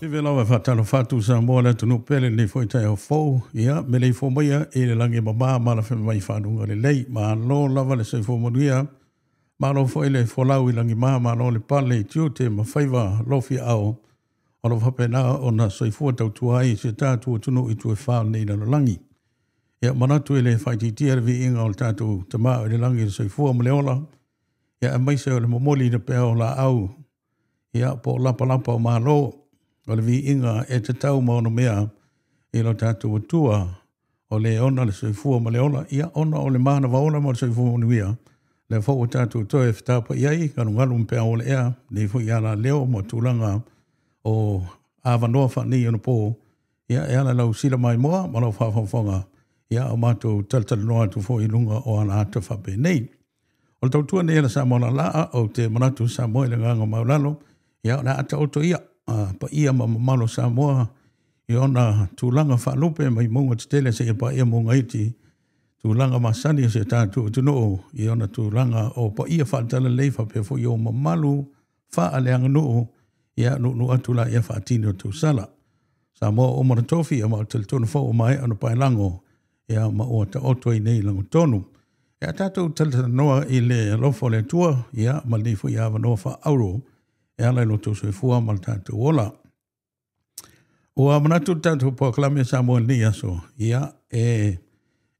Sive lava e faatalofa atu Samoa le atunuu pele lenei foi taeao fou, ia meleifua maia i le lagi e mama ma alafai mai faguga lelei. Malo lava le soifua manuia, malo foi le folau i lagima, malo le pale i tiute ma faiva lofiaao o lo o faapena ona soifua tautua ai si o tatou atunuu i itu e fa o lenei lalolagi. Ia manatu e le faaitiitia le viiga o le tatou Tama i le lagi i le soifua ma le ola, ia aemaise o le momoli o pea o laau, ia po o lapalapa o malo, o le viiga e tatau ma ono mea i lo tatou Atua o le ona le soifua ma le ola, ia ona o le manava ola ma le soifua manuia, lea foi ua tatou toe fetapai ai, galugalu ma peau o le ea, nei foi alaleo ma tulaga o avanoa faaneionapo, ia e ala i lau sila maimoa ma lau faafogafoga, ia o matou talatalanoa atu foi i luga o alaata faapenei. O le tautua nei a le Samoa laalaa, ou te manatu Samoa i le agaga maualalo, ia o le a taoto ia paia ma mamalu o Samoa i ona tulaga faalupe mai mauga tetele seia paia mauga iti, tulaga masani o si o tatou atunuu i ona tulaga o paia faale-Talalelei faapea foi o mamalu faaleaganuu, ia nuunuu atu laia faatini o tausala. Samoa ua uma ona tofi, ma ou te talitonu foi ua maea ona paelago, ia ma ua taoto ai nei i lagotonu. Ia tatou talatalanoa i le alofa o le Atua, ia ma lenei foi avanoa faaauro e ala i lo outou soifua ma le tatou ola. Ua manatu le tatou polokalame Samoa i lenei aso, ia e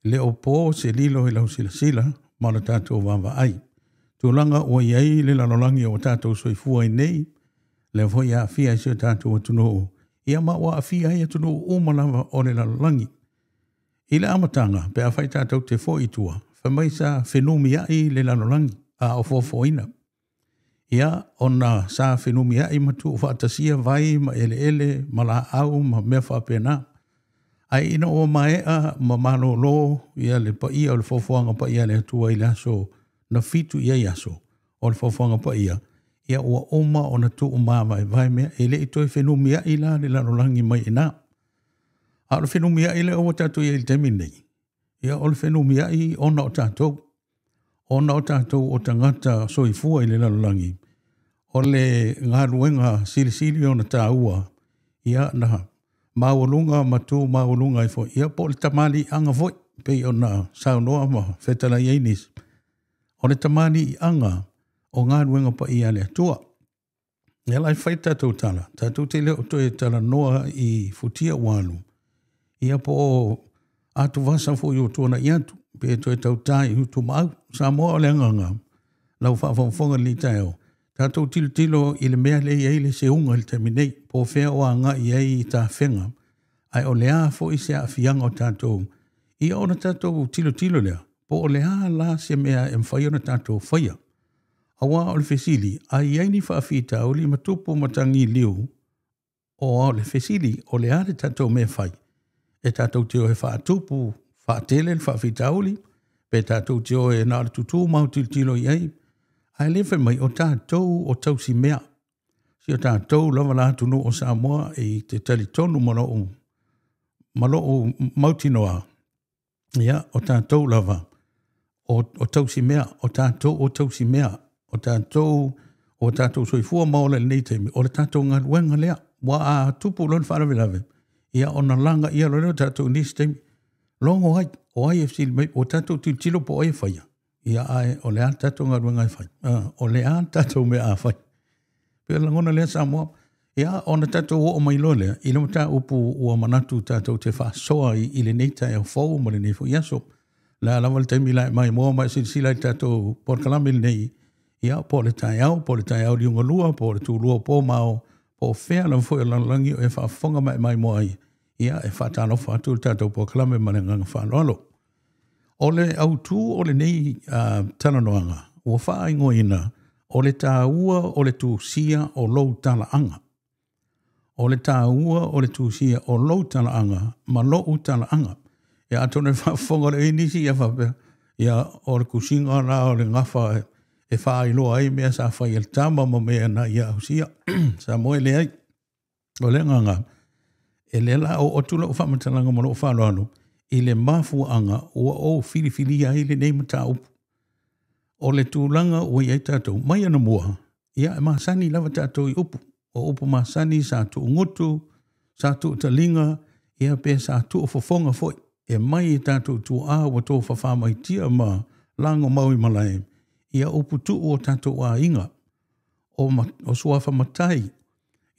le o po se lilo i lau silasila ma le tatou vaavaai. Tulaga ua i ai le lalolagi ua tatou soifua ai nei, lea foi e aafia ai si o tatou atunuu, ia ma ua aafia ai atunuu uma lava o le lalolagi. I le amataga, pe afai tatou te foi i tua, fai mai sa fenumiai le lalolagi a o foafoaina. Ia, ona sa fenumiai ma tuufaatasia vai ma eleele ma laau ma mea faapena. Ae ina ua maea ma malolo ia le paia o le foafoaga paia a le Atua i le aso na 7 i ai aso o le foafoaga paia, ia ua uma ona tuumavaevae mea, e le i toe fenumiai la le lalolagi mai i ina. A o le fenumiai lea ua tatou i ai i le taimi lenei, ia o le fenumiai ona o tatou, ona o tatou o tagata soifua i le lalolagi, o le galuega silisili ona taua, ia na maualuga ma tu maualuga ai foi, ia po o le tamaliiaga foi, pei ona saunoa ma fetalai ai nisi, o le tamaliiaga o galuega paia a le Atua. Ia la e fai tatou tala, tatou te le o toe talanoa i futia ua alu, ia po o atuvasa foi ua tuanai atu, pe toe tauta i utumaau. Samoa o le agaga, lau faafogafoga i lenei taeao, tatou tilotilo i le mea lea e i ai le seuga i le taimi nei, po o fea o agai i ai tafega, ae o le a foi se aafiaga o tatou, ia ona tatou tilotilo lea, po o le a la se mea e mafai ona tatou faia. Aua o le fesili, a i ai ni faafitauli ma tupu matagiliu, o le fesili, o le a le tatou mea e fai? E tatou te o e faatupu, faatele le faafitauli, pe tatou te o e na o le tutu ma tilotilo i ai. Ae le fai mai, o tatou o tausimea. Si o tatou lava la atunuu o Samoa e te talitonu ma lou mautinoa, ia, o tatou lava o tausimea, o tatou o tausimea, o tatou o tatou soifua ma ola i lenei taimi, o le tatou galuega lea. Ua a tupu loa le faalavelave, ia ona laga ia loa lea o tatou i nisi taimi. Logo ai, o ai e fesili mai, o tatou tilotilo po o ai e faia, ia ae o le a le tatou galuega e fai, o le a le tatou mea a fai. Pei o le lagona lea Samoa, ia ona tatou oo mai loa lea i le mataupu ua manatu tatou te faasoa i lenei taeao fou ma lenei foi aso. La lava le taimi la e maimoa ma e silasila i le tatou polokalame lenei, ia po o le taeao, po o le taeao liugalua, po o le tulua po mao, po o fea lava foi o le lalolagi o e faafofoga ma e maimoa ai, ia e faatalofa atu le tatou polokalame ma le agaga faaaloalo. O le autu o lenei talanoaga, ua faaigoaina o le taua o le tusia o lou talaaga. O le taua o le tusia o lou talaaga ma lou talaaga. Ia atonu e faafofoga le nisi ia faapea, ia o le tusiga la o le gafa e faailoa ai mea sa fai e le tama ma mea na ia ausia. Samoa e leai. O le agaga, e lea la o atu lau faamatalaga ma lou faaaloalo i le mafuaaga ua ou filifilia ai lenei mataupu. O le tulaga ua i ai tatou, mai anamua, ia e masani lava tatou i upu. O upu masani sa tuugutu, sa tuutaliga, ia pe sa tuufofoga foi e mai i tatou tuaa ua tofafa mai tia ma lago mau i malae, ia upu tuu o tatou aiga, o suafa matai,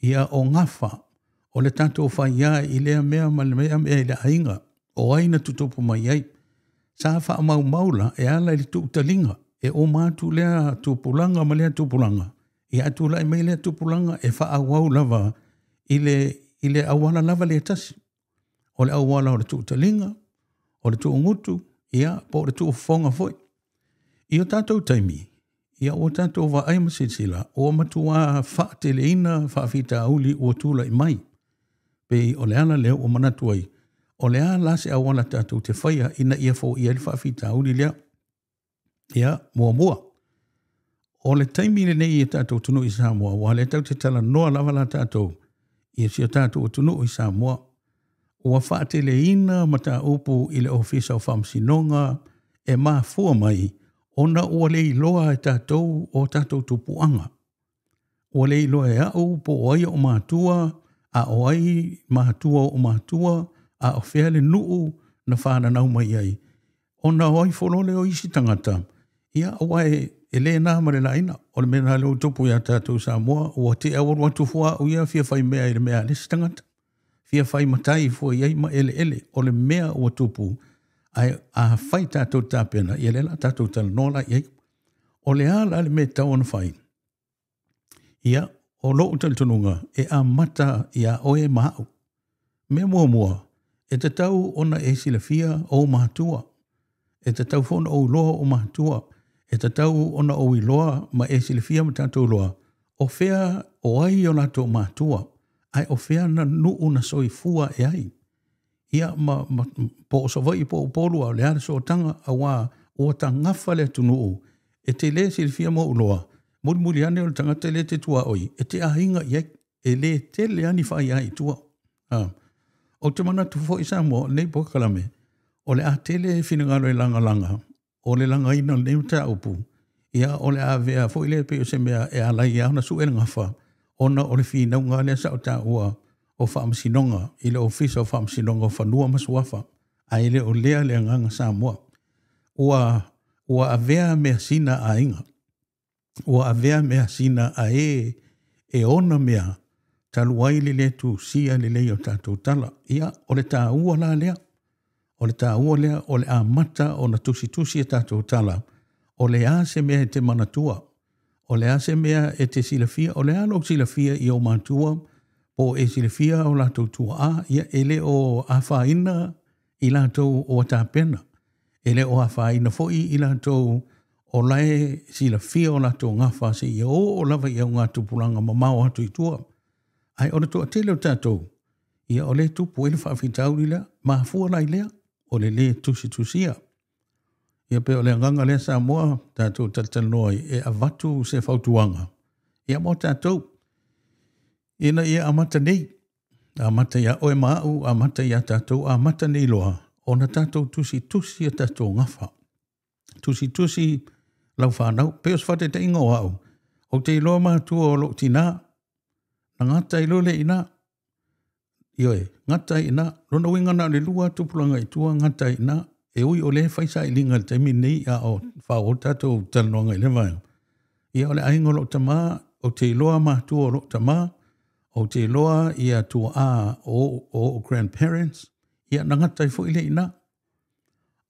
ia o gafa, o le tatou faia i lea mea ma le mea i le aiga, o ai na tutupu mai ai. Sa faamaumau la e ala i le tuutaliga, e uma atu lea tupulaga ma lea tupulaga, ia atulai mai lea tupulaga e faaauau lava i le auala lava le tasi. O le auala o le tuutaliga, o le tuugutu, ia po o le tuufofoga foi. I o tatou taimi, ia ua tatou vaai ma silasila, ua matua faateleina faafitauli ua tulai mai. Pei o le ala lea ua manatu ai, o le a la se auala tatou te faia ina ia foia ai le faafitauli lea. Ia, muamua, o le taimi lenei i tatou atunuu i Samoa, ua le tatou te talanoa lava la tatou i si o tatou atunuu i Samoa, ua faateleina mataupu i le Ofisa o Faamasinoga e mafua mai ona ua le iloa e tatou o tatou tupuaga. Ua le iloa e au po o ai o matua, a o ai matua o matua, a o fea le nuu na whananau mai ai. Ona o ai folole o isi tangata, ia aua e le nā ma le laina. O le mea nā leo tupu ia tātou Samoa, ua te awaru atu fua au ia fia whai mea i le mea lesi tangata. Fia whai matai fua iai ma ele ele. O le mea ua tupu, ai a whai tātou tāpena, ia lela tātou talanoa la iai. O le ala le mea tau ona whai. Ia, o lou talitonuga e amata ia oe ma au. Mea muamua, e tatau ona e silafia o matua. E tatau foi ona ou iloa o matua. E tatau ona ou iloa ma e silafia ma tatou iloa. O fea o ai o latou matua, ai o fea na nuu na soifua e ai. Ia ma po o Savaii po o Upolu a o le ala sootaga auā ua tagafa le atunuu e te lē silafia ma ou iloa, mulimuli ane o le tagata lea e te tuaoi e te aiga i ai, e lē tele lava ni faaiā i tua. Ou te manatu foi Samoa o lenei polokalame, o le a tele finagalo e lagalaga, o le lagaina o lenei mataupu, ia o le a avea foi lea pei o se mea e alai ai ona sue le gafa, ona o le finauga lea sa ou taua o Faamasinoga i le Ofisa o Faamasinoga o Fanua ma Suafa, ae le o lea le agaga Samoa. Ua avea measina a aiga, ua avea measina a e e ona mea talu ai le lē tusia lelei o tatou tala. Ia, o le taua la lea, o le taua lea o le amata ona tusitusi e tatou tala, o le a se mea e te manatua, o le a se mea e te silafia, o le a lou silafia i ou matua, po o e silafia o latou tuaa, ia e le o afaina i latou ua tapena, e le o afaina foi i latou o lae silafia o latou gafa seia oo lava i augatupulaga mamao atu i tua. Ae o le toatele o tatou, ia o lea e tupu ai le faafitauli lea, mafua la i lea, o le lē tusitusia. Ia pei o le agaga lea Samoa tatou talatalanoa ai e avatu se fautuaga ia mo tatou ina ia amata nei, amata iā oe ma au, amata iā tatou, amata nei loa ona tatou tusitusi a tatou gafa. Tusitusi lau fanau. Pei o se faataitaiga o au, ou te iloa matua o lou tinā, na gata ai loa lea i ina. Ioe, gata ai i ina. Lona uiga na o le lua tupulaga i tua gata ai i ina. E ui o lea e fai sailiga i le taimi lenei a o faaauau le tatou talanoaga i lea vaega. Ia o le aiga o lou tama, ou te iloa matua o lou tama, ou te iloa ia tuaa o ou grandparents, ia na gata ai foi lea i ina.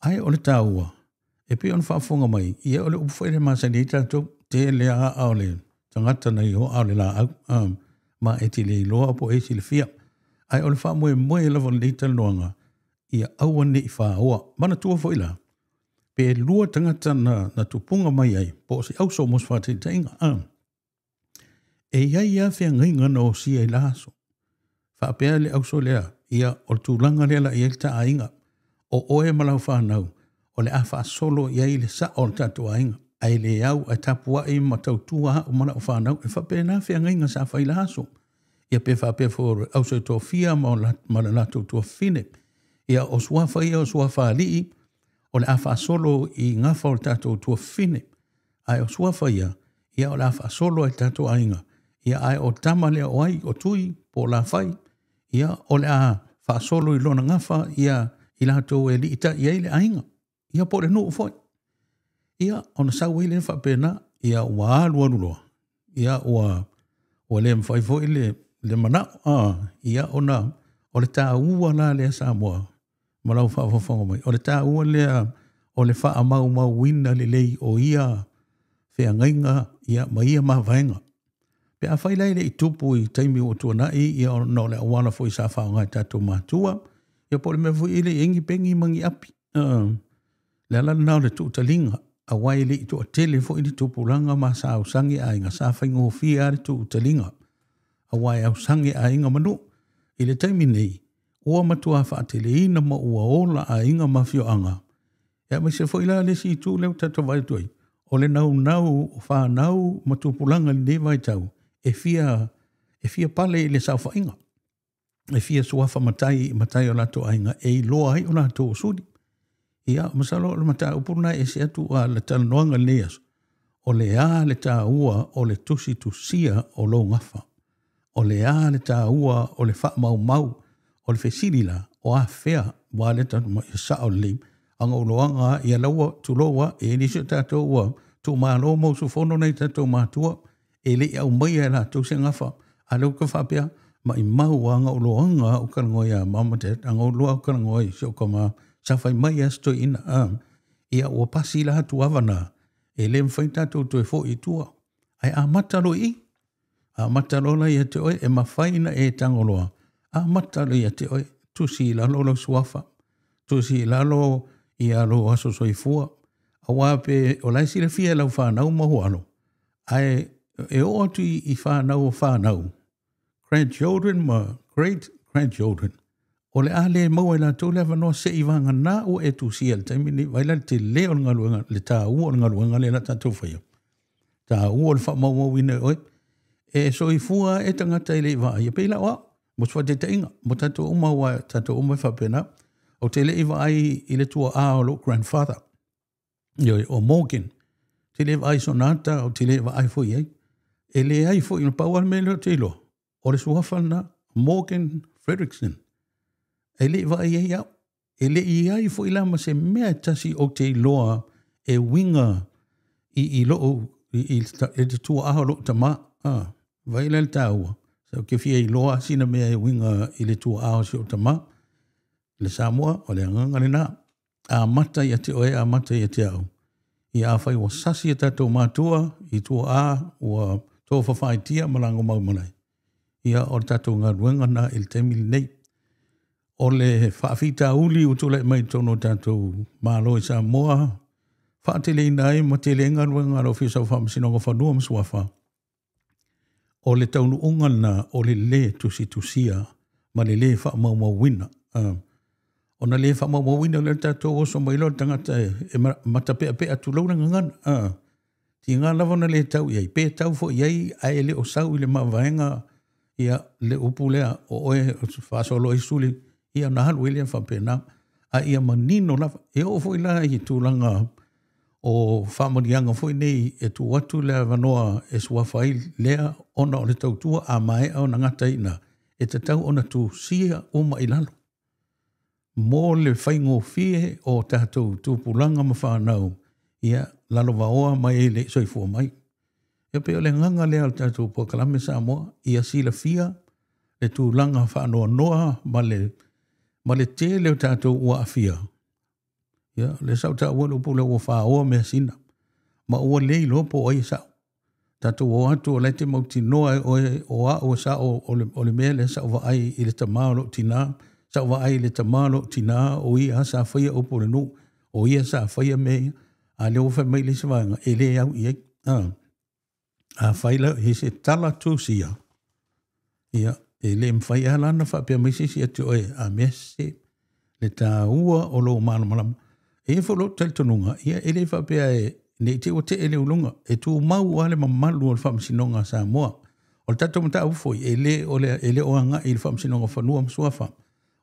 Ae o le taua, e pei ona faafofoga mai, ia o le upu foi lea e masani ai tatou, tele lava aa o le tagata nai o aa o le laau, ma e te le iloa po o e silafia. Ae o le faamoemoe lava o lenei talanoaga, ia aua ne i faoa. Manatua foi la, pe lua tagata na tupuga mai ai, po o se auso mo se faataitaiga, E i ai lava feagaiga na osia i la aso. Faapea le auso lea, ia, o le tulaga lea la i ai le ta aiga, o oe ma lau fanau, o le a faasolo i ai le sao o le tatou aiga, ae le au ae tapuai ma tautua au ma lau fanau. E faapena feagaiga sa fai i la aso. Ia pe faapea foi o le auso e toafia ma le latou tuafafine. Ia, o suafa ia o suafa alii, o le a faasolo i gafa o le tatou tuafafine. Ae o suafa ia, ia o le a faasolo ai le tatou aiga. Ia ae o tama lea o ai, o Tui, po o Lafai, ia o le a faasolo i lona gafa ia i latou e liitai ai le aiga, ia po o le nuu foi. Ia ona sau ai lea faapena, ia ua alu alu loa, ia ua le mafai foi le manao, ia ona o le taua la lea Samoa ma lau faafofoga mai, o le taua lea o le faamaumauina lelei o ia feagaiga ia ma ia mavaega. Pe afai la e le i tupu i taimi ua tuanai, ia ona o le auala foi sa faaaoga e tatou matua, ia po o le mea foi e le i i ai ni peni ma ni api. Le ala lena o le tuutaliga, aua e le i toatele foi ni tupulaga ma sa ausage aiga, sa faigofie lava le tuutaliga, aua e ausage aiga ma nuu. I le taimi nei, ua matua faateleina ma ua ola aiga ma afioaga, ia aemaise foi la le isi itu lea ua tatou vaai atu ai, o le naunau o fanau ma tupulaga i lenei vaitau, e fia pale i le saofaiga, e fia suafa matai i matai o latou aiga, e iloa ai o latou o suli. Ia, masalo o le mataupu lena e ese atu a le talanoaga i lenei aso, o le a le taua o le tusitusia o lou gafa, o le a le taua o le faamaumau, o le fesili la, o afea, ua le tatou mai sao lelei, agauloaga ia laua tulou a, e nisi o tatou ua tuumalo ma usufono nai tatou matua, e le i aumaia e latou se gafa, a lea ua tau faapea, maimau agauloaga au talanoa ia mama dad, agauloa au talanoa i si o tama, sa fai mai a si toeaina, ia ua pasi la atu avana, e le mafai tatou toe foi i tua, ae amata loa i i, amata loa la ia te oe, e mafai na e tagoloa, amata loa ia te oe, tusi i lalo lau suafa, tusi i lalo ia lou aso soifua, aua pe o la e silafia e lau whanau ma hualo, ae e oo atu i whanau o whanau, grandchildren ma great grandchildren, o le a le maua i latou le avanoa se i vagana ua e tusia le taimi nei, vai la le tele o le galuega, le taua o le galuega lea la tatou faia. Taua o le faamaumauina e oe, e soifua e tagata e le i vaai, e pei la o au, mo se faataitaiga, mo tatou uma ua tatou uma e faapena, ou te le i vaai i le tuaa o lou grandfather, ioe, o Morgan, te le vaai sona ata, ou te le vaai foi ai. E leai foi, na pau lava le mea lea ou te iloa, o le suafa lena, Morgan Fredrickson. E le i vaai ai au. E le i ai foi la ma se mea e tasi ou te iloa e uiga i lou, i le tuaa o lou tama. Vai la le taua, sa ou te fia iloa sina mea e uiga i le tuaa o si ou tama. Le Samoa, o le agaga lena. Amata ia te oe, amata ia te au. Ia afai ua sasi e tatou matua i tuaa ua tofafaitia ma lagomau malae. Ia o le tatou galuega na i le taimi lenei. O le faafitauli ua tulai mai totonu o tatou Malo i Samoa, faateleina ai ma tele ai galuega a le Ofisa o Faamasinoga o Fanua ma Suafa, o le taunuuga lena o le lē tusitusia ma le lē faamaumauina. Ona lē faamaumauina lea o le tatou oso mai loa le tagata e matapeapea tulou le gagana. Tiga lava ona le tau i ai, pe tau foi i ai ae le o sau i le mavaega ia le upu lea o oe faasolo ai suli, ia ona alu ai lea faapena. A ia manino lava, e oo foi la i tulaga o faamanuiaga foi nei e tuu atu le avanoa e suafa ai lea ona o le tautua a maea ona gata i ina, e tatau ona tusia uma i lalo mo le faigofie o tatou tupulaga ma fanau, ia lalovaoa mai ai le soifua mai. E pei o le agaga lea o le tatou polokalame Samoa, ia silafia le tulaga faanoanoa ma le tele o tatou ua aafia. Ia, lea sa ou taua le upu lea ua faoa measina, ma ua le iloa po o ai e sao. Tatou o atu o la e te mautinoa e oe o au e sao o le mea lea sa ou vaai i le tama o lou tina, sa ou vaai i le tama o lou tina, o ia sa faia upu o le nuu, o ia sa faia mea ia, a lea ua fai mai le isi vaega, e le au i ai. Afai la e se tala tusia, ia, e le mafai lava la ona faapea mai se isi ia te oe, a mea se le taua o lou malamalama. E i ai foi lou talitonuga, ia e le faapea e ne i te i ua tee le uluga, e tumau lava le mamalu o le Faamasinoga a Samoa. O le tatou mataupu foi, e le o le, e le o agai i le Faamasinoga o Fanua ma Suafa.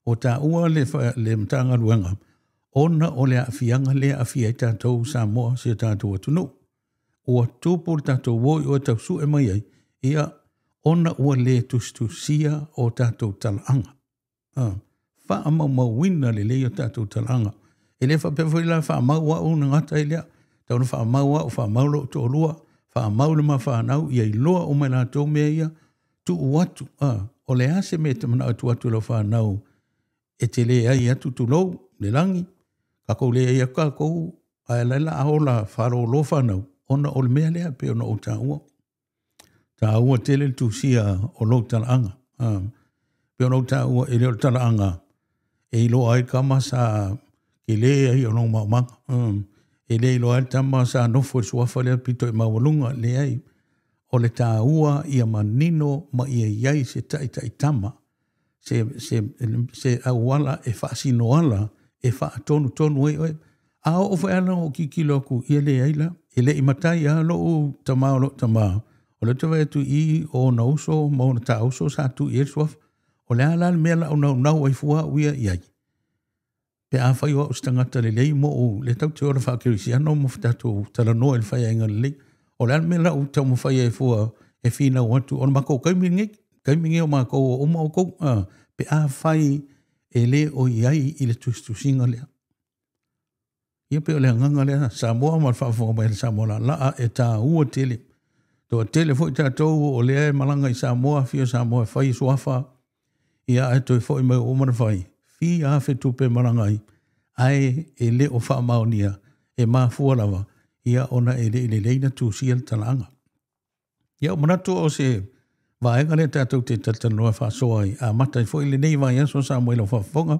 O taua le, le Matagaluega, ona o le aafiaga lea e aafia ai tatou Samoa, si o tatou atunuu. Ua tupu le tatou o i o e tau sue mai ai, ia, Ona ua lē tusitusia o tatou talaaga. Faamaumauina lelei o tatou talaaga. E le faapea foi la faamau au ona gata ai lea. Tau ona faamau au, faamau lou toalua, faamau le ma fanau, ia iloa uma e latou mea ia, tuu atu. O le a se mea e te manao e tuu atu i lau fanau e te leai atu, tulou le lagi, tatou leai atu tatou, ae la e o le a ola faalolo fanau, ona o le mea lea pei ona ou taua. Taua tele le tusia o lou talaaga. Pei ona ou taua, e le o le talaaga e iloa ai tama sa tele ai o lona maumaga. E le iloa ai le tama sa nofo i le suafa lea pito i maualuga, leai. O le taua ia manino ma ia i ai se taitaitama, se auala e faasinoala, e faatonutonu ai oe. A oo foi la ona ou tilotilo atu, ia leai la, e le i matai lava lou tama o lou tama, o lea ou te vaai atu i i o ona uso ma ona taauso sa tuu i ai le suafa. O le a la le mea o le a ou naunau ai fua au ia i ai? Pe afai o au o se tagata lelei ma ou, lea tatou te ola faakerisiano ma tatou talanoa i le faiaiga lelei. O le a le mea o le a ou taumafai ai fua e finau atu, o le matou taimi lenei, taimi lenei o matou ua uma outou, pe afai e le o i ai i le tusitusiga lea. Ia pei o le agaga lea, Samoa ma le faafofoga mai a le Samoa laalaa, e taua tele. Toatele foi tatou o lea e malaga i Samoa, afio Samoa e fai suafa, ia ae toe foi mai ua uma ona fai, fia afe tupe malaga ai, ae e le o faamaonia, e mafua lava, ia ona e le i lelei ona tusia le talaaga. Ia ou manatu o se vaega lea tatou te talatalanoa faasoa ai, amata ai foi lenei vaiaso Samoa i lau faafofoga,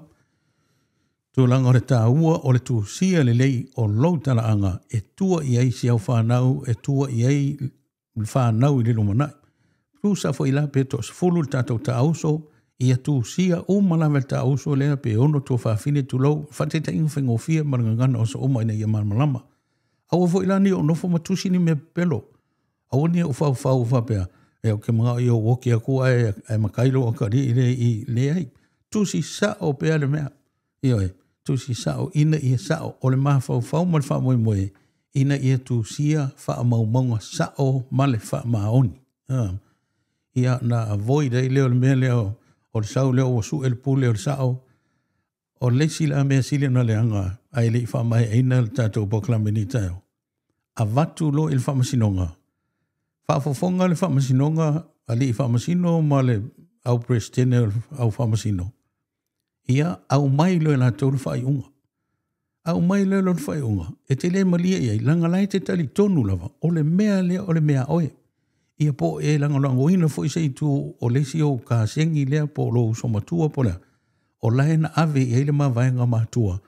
tulaga o le taua o le tusia lelei o lou talaaga e tua i ai si au fanau, e tua i ai le fanau i le lumanai. Tusa foi la pe toasefulu le tatou taauso, ia tusia uma lava le taauso lea pe 6 tuafafine tulou, faataitaiga faigofie ma le gagana oso uma ina ia malamalama. Aua foi la ne i ou nofo ma tusi ni mea pepelo. Aua ne i ou faufau faapea, e ou te manao ia ou oki atu ae matai lou atalii le i leai. Tusi sao pea le mea. Ioe, tusi sao ina ia sao o le mafaufau ma le faamoemoe ina ia tusia faamaumauga sao ma le faamaoni. Ia na avoid ai lea o le mea lea o le sau lea ua sue le pule o le sao. O le isi la mea sili ona leaga ae le i faamaeaina le tatou polokalame i lenei taeao, avatu loa i le faamasinoga, faafofoga le faamasinoga, alii faamasino ma le au peresetene o le au faamasino, ia aumai loa e latou le faaiuga. Aumai loa le faaiuga, e te le malie i ai, leaga la e te talitonu lava, o le mea lea o le mea a oe. Ia po o e lagolagoina foi se itu o le isi ou kasegi lea po o lou uso matua po o le a, o la e na ave i ai le mavaega matua,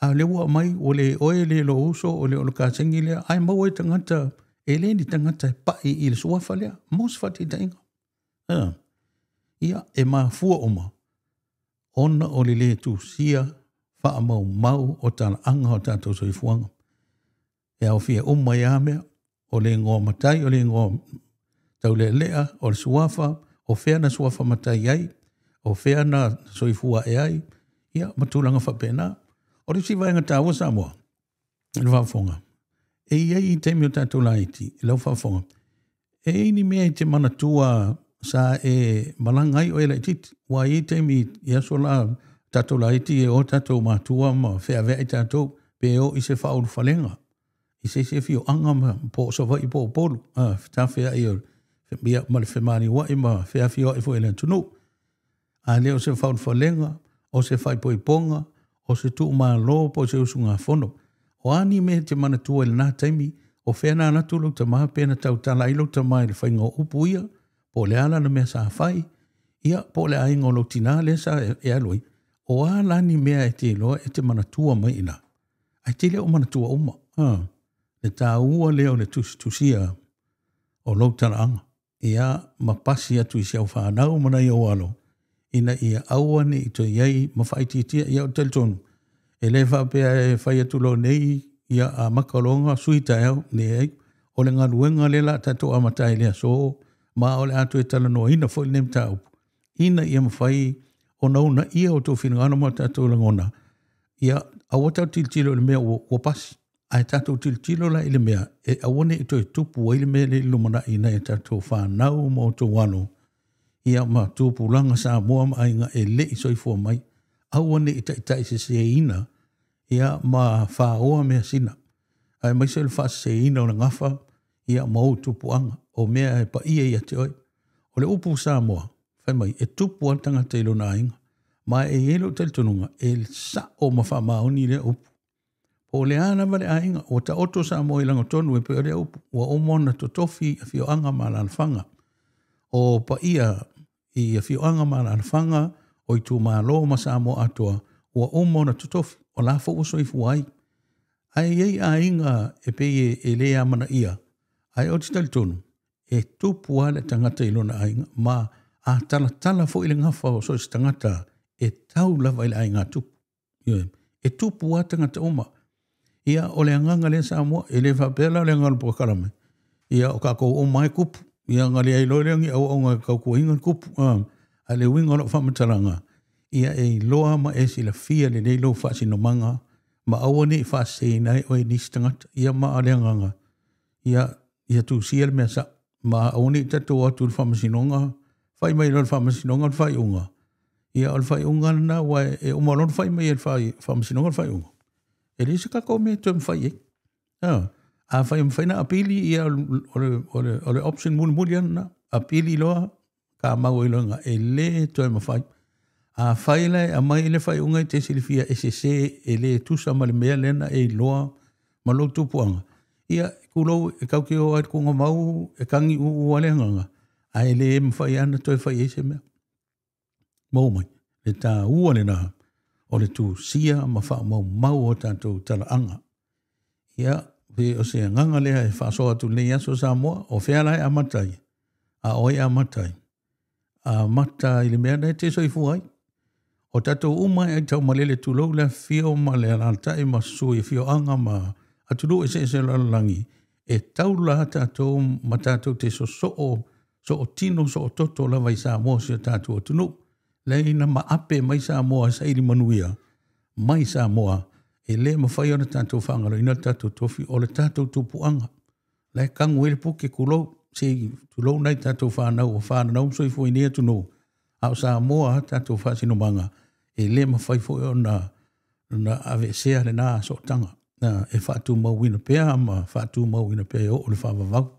a o lea ua aumai ua le oe le lou uso o le kasegi lea, ae maua ai tagata, e le ni tagata e pai i le suafa lea, mo se faataitaiga. Ia, e mafua uma, ona o le le tusia faamaumau o talaaga o tatou soifuaga. E aofia uma ia mea, o le igoa matai, o le igoa taulealea, o le suafa, o fea na suafa matai ai, o fea na soifua ae ai, ia, ma tulaga faapena. O le isi vaega taua Samoa, i le faafofoga, e i ai i taimi o tatou laiti, i lau faafofoga, e i ai ni mea e te manatua sa e malaga ai oe laitiiti, ua i ai taimi i aso la tatou laiti e o tatou matua ma feaveai tatou, pe o i se faaulufalega, i se isi afioaga ma po o Savaii po o Upolu, fetafeai o ia, ma le femaliuai ma feafioai foi i le atunuu. A le o se faaulufalega, o se faaipoipoga, o se tuumalo po o se usugafono. O a ni mea e te manatua i lena taimi, o fea na alu atu lou tama pe na tautala ai lou tama i le faiga o upu ia, po o le a la le mea sa fai, ia, po o le aiga o lou tina lea sa e alu ai, o a la ni mea e te iloa e te manatua mai i ina. Ae te le o manatua uma. Le taua lea o le tusitusia o lou talaaga. Ia, ma pasi atu i si au fanau ma nai ou alo, ina ia aua ne i toe i ai ma faaitiitia. Ia, ou te talitonu, e le faapea e fai atu loa nei, ia amata loa sui taeao, leai. O le galuega lea o le a tatou amata ai i le aso, ma o le a toe talanoaina foi lenei mataupu, ina ia mafai ona uunaia outou finagalo ma o tatou lagona, ia aua tatou tilotilo i le mea ua pasi, ae tatou tilotilo la i le mea e aua ne i toe tupu ai le mea lea i le lumanai i nai a tatou fanau ma outou alo, ia ma tupulaga Samoa ma aiga e le i soifua mai. Aua ne i taitaiseseina ia ma fāoa measina, aemaise o le faaseseina o le gafa ia ma ou tupuaga, o mea e paia ia te oe. O le upu Samoa, fai mai, e tupu lava le tagata i lona aiga, ma e i ai lou talitonuga, e sa'o ma faamaoni lea upu. Po o le a lava le aiga, ua taoto Samoa i lagatonu e pei o lea upu, ua uma ona totofi afioaga ma alaalafaga. O paia i afioaga ma alaalafaga, o itumalo ma Samoa atoa, ua uma ona totofi, o la foi ua soifua ai. Ae i ai aiga e pei e le amanaia, ae ou te talitonu, e tupu lava le tagata i lona aiga, ma a talatala foi le gafa o so o se tagata, e tau lava i le aiga tupu. Ioe, e tupu lava tagata uma. Ia, o le agaga lea Samoa, e le faapea la o le agaga o le polokalame, ia o tatou uma lava e tupu. Ia ona leai loa lea o ni auauna e tautuaina le tupu. A o le uiga o lau faamatalaga, ia e iloa ma e silafia lelei lou faasinomaga ma aua ne i faaseseina ai oe e nisi tagata. Ia ma o le agaga, ia tusia le mea sao, ma aua ne i tatou o atu i le faamasinoga, fai mai loa e le faamasinoga le faaiuga, ia o le faaiuga lena, aua e uma loa ona fai mai e le faamasinoga le faaiuga, e leai se tatou mea e toe mafai i ai. Afai e mafai ona apili, ia o le option mulimuli lava lena, apili loa, tamau ai loa e le toe mafai. Afai la e aumai le faaiuga e te silafia e sese, e le tusa ma le mea lea na e iloa ma lou tupuaga, ia tulou e tatou te o lava i le tuugamau e tagi uu lava le agaga, ae le mafai lava ona toe fai ai se mea. Maua mai, le taua lena o le tusia ma faamaumau o tatou talaaga. Ia, pe o se agaga lea e faasoa atu i lenei aso Samoa, o fea la e amata ai? A o ai e amata ai? Amata i le mea lena e te soifua ai. O tatou uma e aitaumalele tulou le afifio ma le alaalatai ma susu i afioaga ma atunuu eseese o le lalolagi, e taula lava tatou ma tatou te sosoo sootino soototo lava i Samoa si o tatou atunuu. Leai na maape mai Samoa e saili manuia mai Samoa, e le mafai ona tatou faagaloina le tatou tofi o le tatou tupuaga. La e tanu ai le puke tulou, se i tulou nai tatou fanau ua fananau ma soifua i nei atunuu, a o Samoa a tatou faasinomaga, e le mafai foi ona aveesea lena sootaga, e faatumauina pea ma faatumauina pea e oo i le faavavau.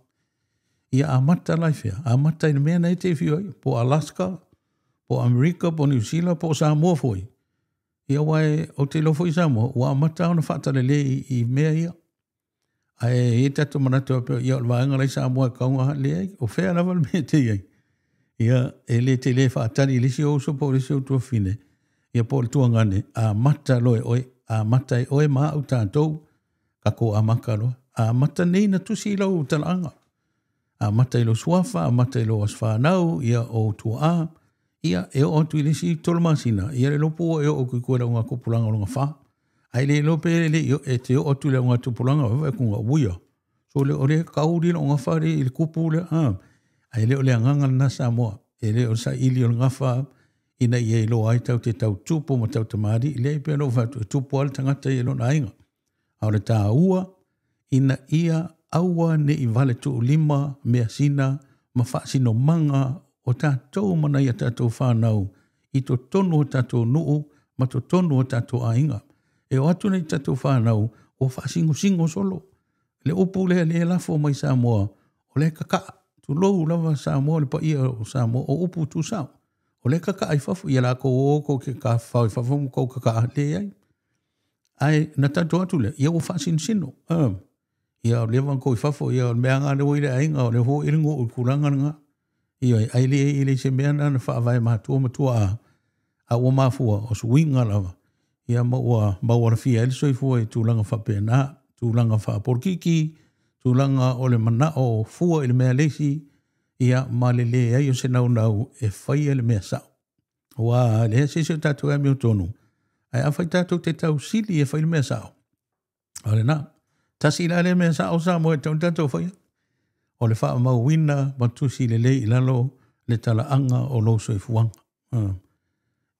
Ia amata la i fea? Amata i le mea na e te afio ai, po o Alaska, po o Amerika, po o Niu Sila, po o Samoa foi. Ia aua ou te iloa foi Samoa, ua amata ona faatalale i mea ia. Ae i ai tatou manatu faapea, ia o le vaega la i Samoa e tatau ona leai, o fea lava le mea e te i ai. Ia, e le te le faatali i le isi ou uso po o le isi ou tuafafine, ia po o le tuagane, amata loa e oe, amata e oe ma au tatou, tatou amata loa. Amata nei na tusi i lau talaaga. Amata i lou suafa, amata i lou aso fanau, ia ou tuaa, ia e oo atu i le isi 3 masina, ia le iloa po ua e oo atu i tua i le augatupulaga o lona 4. Ae le iloa pe le i e te oo atu i le augatupulaga, vaai atu nga uia. So le o le kauli lou gafa le i le kupu le a. Ae le o le agaga lena Samoa, e le o le saili o le gafa ina ia iloa ai tau te tau tupu ma tau tamalii, leai pei ona ou fai atu, e tupu lava le tagata ia i lona aiga. A o le taua, ina ia aua ne i vale tuulima measina ma faasinomaga o tatou ma nai a tatou fanau i totonu o tatou nuu ma totonu o tatou aiga. E o atu nai tatou fanau ua faasinosingo solo. Le upu lea lea e lafo mai Samoa, o lea e kakaa. Tulou lava Samoa, le paia o Samoa, o upu tuusao. O lea e kakaa i fafo, ia latou o kou te tafafao i fafo ma kou kakaa, leai. Ae na tatou atu lea, ia ua faasinosino. Ia o lea ua kou i fafo, ia o le mea lea ua i le aiga, o lea foi i le nuu i le tulaga lena. Ia, ai le i le se mea na na faavae matua matua a ua mafua, o suiga lava. Ia ma ua maualafia ai le soifua i tulaga faapena, tulaga faapolokiki, tulaga o le manao fua i le mea leisi, ia ma le leai o se naunau e faia le mea sao. Aua leai se isi o tatou e amiotonu, ae afai tatou te tausili e fai le mea sao, o lena. Tasi la le mea sao Samoa e tatau ona tatou faia, o le faamauina ma tusi lelei i lalo le talaaga o lou soifuaga.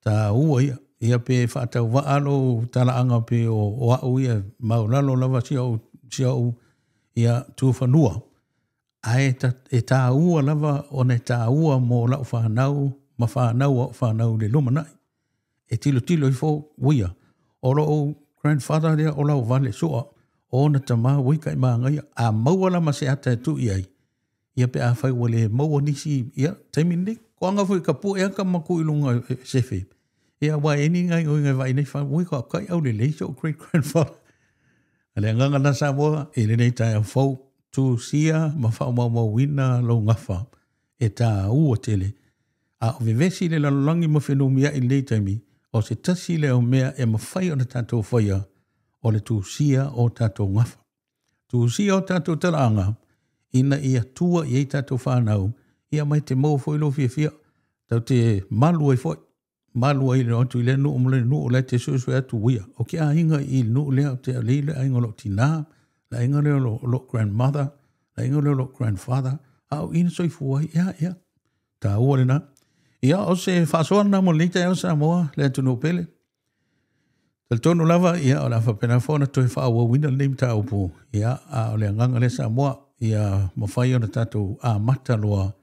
Taua ia, ia pe faatauvaa lou talaaga pe o au ia, maulalo lava si au ia tufanua. Ae e taua lava ona e taua mo lau fanau ma fanau o fanau i le lumanai. E tilotilo ifo uia, o lou grandfather lea o Lauvale Sua, o ona tama ua ika i magaia, a maua la ma se ata e tuu i ai, ia pe afai ua le maua nisi, ia, taimi lenei, koaga foi ka pue aka ma tuu i luga e sefe. Ia ua e ni ngai ngoi vai nei fa ui ka kai au le lei so great grandfather. A le agaga na Samoa i lenei taeao fou, tusia ma faamaumauina lou gafa e taua tele. A o vevesi le lalolagi ma fenumiai i lenei taimi, o se tasi lea o mea e mafai ona tatou faia, o le tusia o tatou gafa. Tusia o tatou talaaga, ina ia tua i ai tatou fanau, ia mai te maua foi lou fiafia, tatou te malu ai foi, malu ai le o atu i lea nuu ma le nuu la e te suesue atu uia. O ke aiga i le nuu lea, o te alei le aiga o lou tina, le aiga lea o lou grandmother, le aiga lea o lou grandfather, a o i na soifua ai, ia, ia, taua lena. Ia, o se faasoa lena mo lenei taeao Samoa, le atunuu pele. Talitonu lava, ia, o le a faapena foi ona toe faaauauina lenei mataupu, ia, a o le agaga lea Samoa, ia mafai ona tatou amata loa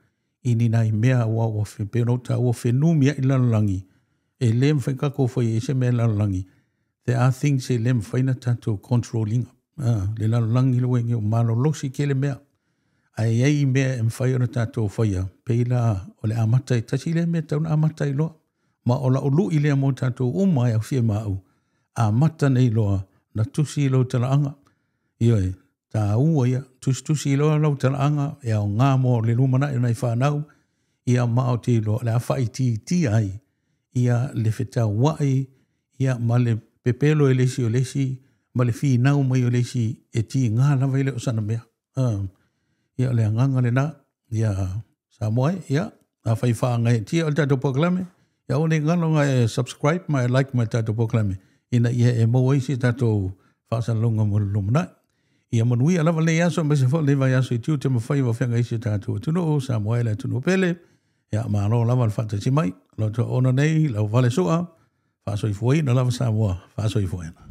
i ni nai mea ua ua pei ona ou taua fenumiai le lalolagi, e le mafai ona tatou faia ai se mea i le lalolagi. There are things e le mafai ona tatou control ina. Le lalolagi le ua i ai nei, ua malolosi tele mea. Ae i ai mea e mafai ona tatou faia, pei la o le amata i tasi lea mea e tatau ona amata ai loa. Ma o lau lui lea mo tatou uma e aofia ma au, amata nei loa na tusi lou talaaga. Ioe, taua ia, tusitusi loa lau talaaga e aoga mo le lumanai o nai fanau, ia ma ou te iloa o le a faaitiitia ai ia le fetauai ia ma le pepelo e le isi o le isi ma le finau mai o le isi e tiga lava e le o sana mea. Ia o le agaga lena, ia Samoa e, ia, afai faagaeetia o le tatou polokalame, ia aua ne i galo ona e subscribe ma e like ma le tatou polokalame, ina ia e maua ai se tatou faasalalauga mo le lumanai. Ia manuia lava lenei aso aemaise foi lenei vaiaso i tiute ma faiva o feagai si o tatou atunuu, Samoa e le atunuu pele. Ia malo lava le faatasi mai. Lau toaona nei, Lauvale Sua, faasoifuaina lava Samoa, faasoifuaina.